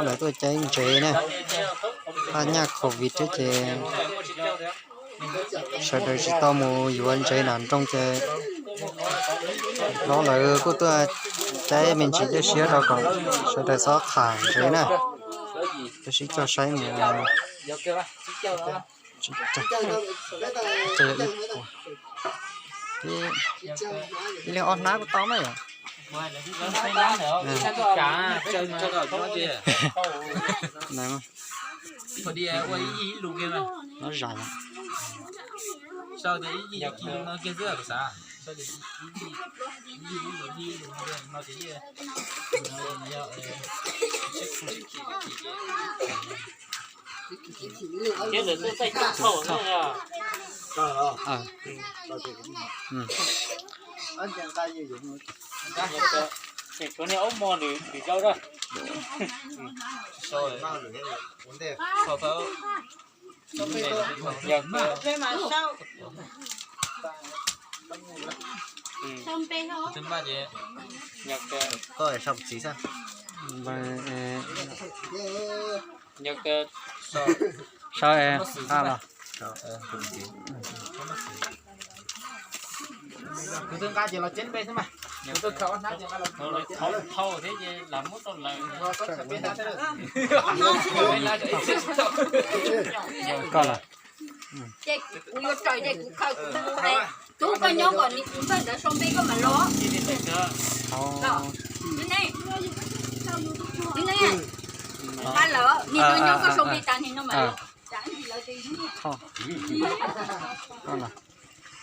Lawv tuaj caij ntsev na, thaj nyaj covid thiab ces sawv daws tsis tau mus yuav ntsev nram nroog ces hlob lawv kuj tuaj caij me ntsis dej siab rau kom sawv daws txhob qham ntsev na. Peb sib coj saib mus. Ib leeg ob hnab kuj tau na yom. Nyob zais. Tshuav niag aub mog nws nws zau da. Sau Kuv twb nqa ces los ceeb npe xwb mas. Kuv twb khaws ob hnab ces nqa los thau thiab ces lam muab rau lawm. Koj los. Ces kuv yuav raws ces kuv khaws kuv mus hais. Tub koj nyob kom nws kuv npawg ntawd sau npe koj mam los. Nqa lawm, nim no nyob koj sau npe tas nim no mam los. Koj na los. Koj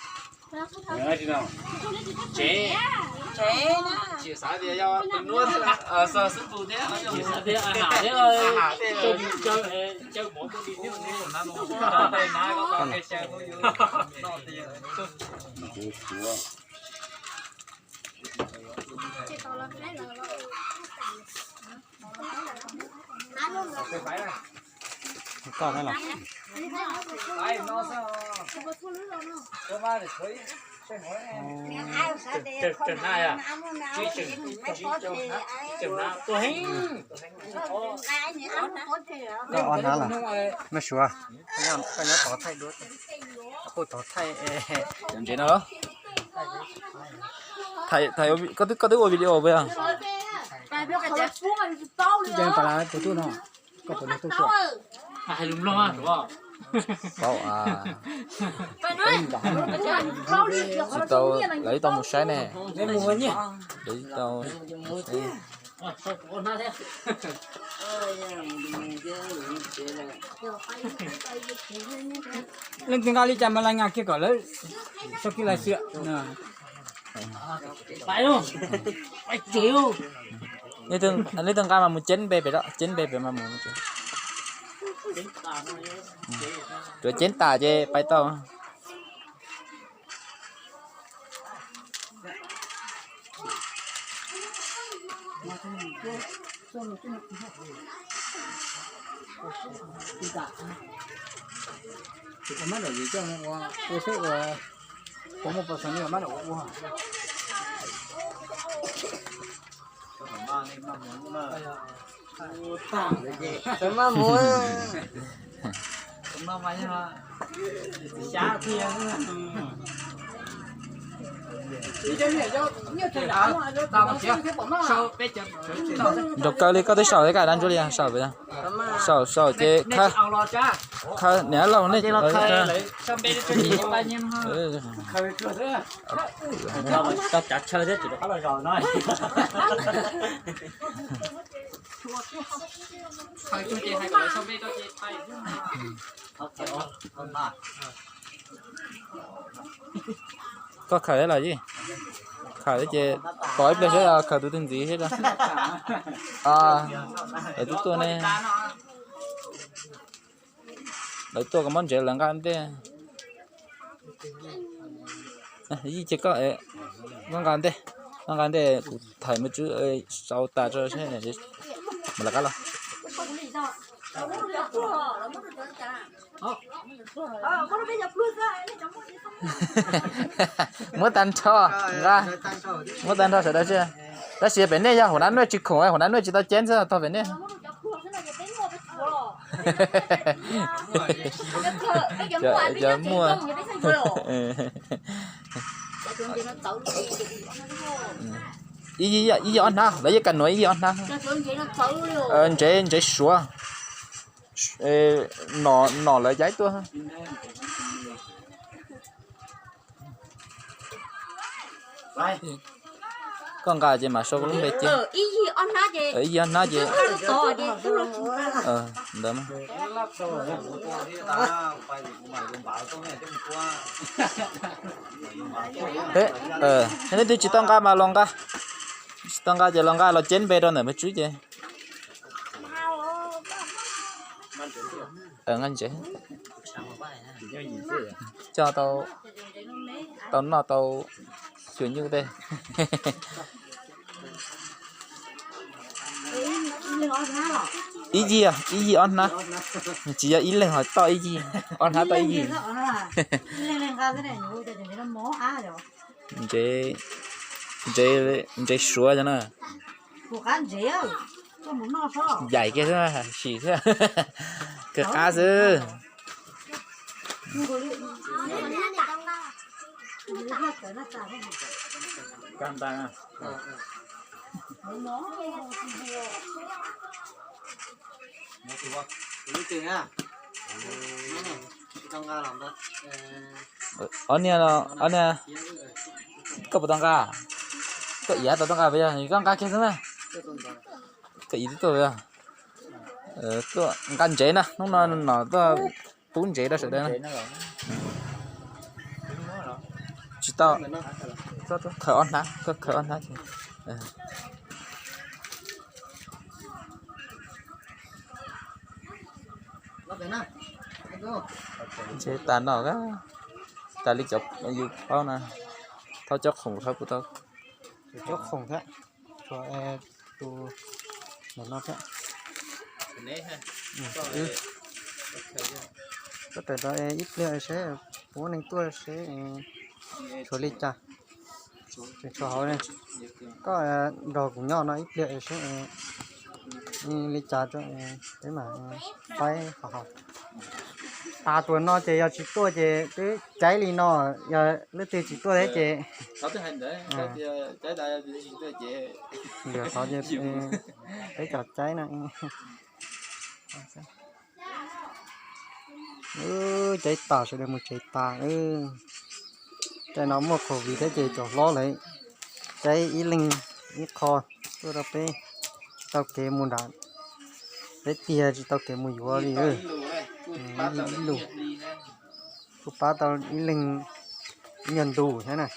ob hnab los. Mej suav, koj nyob tod thaij duab, kuj tod thaij. Cov ntsev no los. Koj twb ua video puas yog? Paub, tsis tau, lawv tsis tau mus saib ne. Lawv tsis tau. Leej twg nqa li cas mas laj nga kiag kom lawv txhob kiag laj xwm. Leej twg nqa mas mus ceeb npe pem, ceeb npe pem mas mus. Tsuav ceeb tas ces pais tau. Nrau kaw li koj twb saum thiab, kaj dab ntsuab li saum pem. Saum saum ces khaws, khaws niam laus nej. Koj khaws los yij, khaws ces tos ib pliag saib khaws tus twg ntxiv thiab. Lawv twb tuaj ne, lawv tuaj kom muab ntsev lawv nqa ntej. Yij ces koj, koj nqa ntej, koj nqa ntej kuv thaij me tswb sau tas tso seb. Mus lawv qab los. Muab tag nrho nqa, muab tag nrho sawv daws tsi. Tab sis pem nej yog hauv nab nuj tsis khoom, hauv nab nuj tsis tau ceeb xwb, tog pem nej. Cov muaj. Ib yig ob hnab, lawv yeej kam nuav ib yig ob hnab. Ntsev, ntsev suav. Nom lawv yaib tuaj. Koj nqa ces mam sau lub npe cia. Ib yig ob hnab ces. Ntawd. Leej twg tsis tau nqa mas los nqa. Tsis tau nqa ces los nqa los ceb npe rau ntawm npawg Tswb ces. Nqa ntsev. Coj tau noj tau xyuas nyuj tej. Ib yig, ib yig ob hnab. Tsis yog ib leeg ho toj ib yig, ob hnab toj ib yig. Ntsev, ntsev suav cov na. Yaim kiag xwb, sim xwb. Kawg qab xwb. Ob niag, ob niag, koj puas tau nqa? Koj iav tau tau nqa puas yog? Koj nqa kiag xwb na. Koj iav tib tuaj puas yog? Nqa ntsev na, hnub no nom tuaj pub ntsev rau sawv daws na. Tsis tau, khaws ob hnab, koj khaws ob hnab. Ntsev tas no, tas li cov yus paub na, thauj cov khoom thauj kuv tau. Cov khoom thiab, tshuav tus no thiab. Koj tawm rau ib pliag seb puas muaj neeg tuaj seb tshuav li cas. Tseem tshuav hauv ne. Koj nrog kuv nyob no ib pliag seb li cas, peb mam faib hauv. Tas tuaj no ces yog tsis tuaj ces twb caib li no, yog leej twg tsis tuaj thiab ces yuav qhov ces peb cov caib na. Caib tas, sawv daws mus tsev tas. Caij no muaj covid thiab ces cov hlob lawv caib ib leeg ib qho tuaj rau peb, tsis tau kev mus nram, peb tiag tsis tau kev mus yuav li. Ib lus kuj pab tau ib leeg ib nyuag ntu thiab na.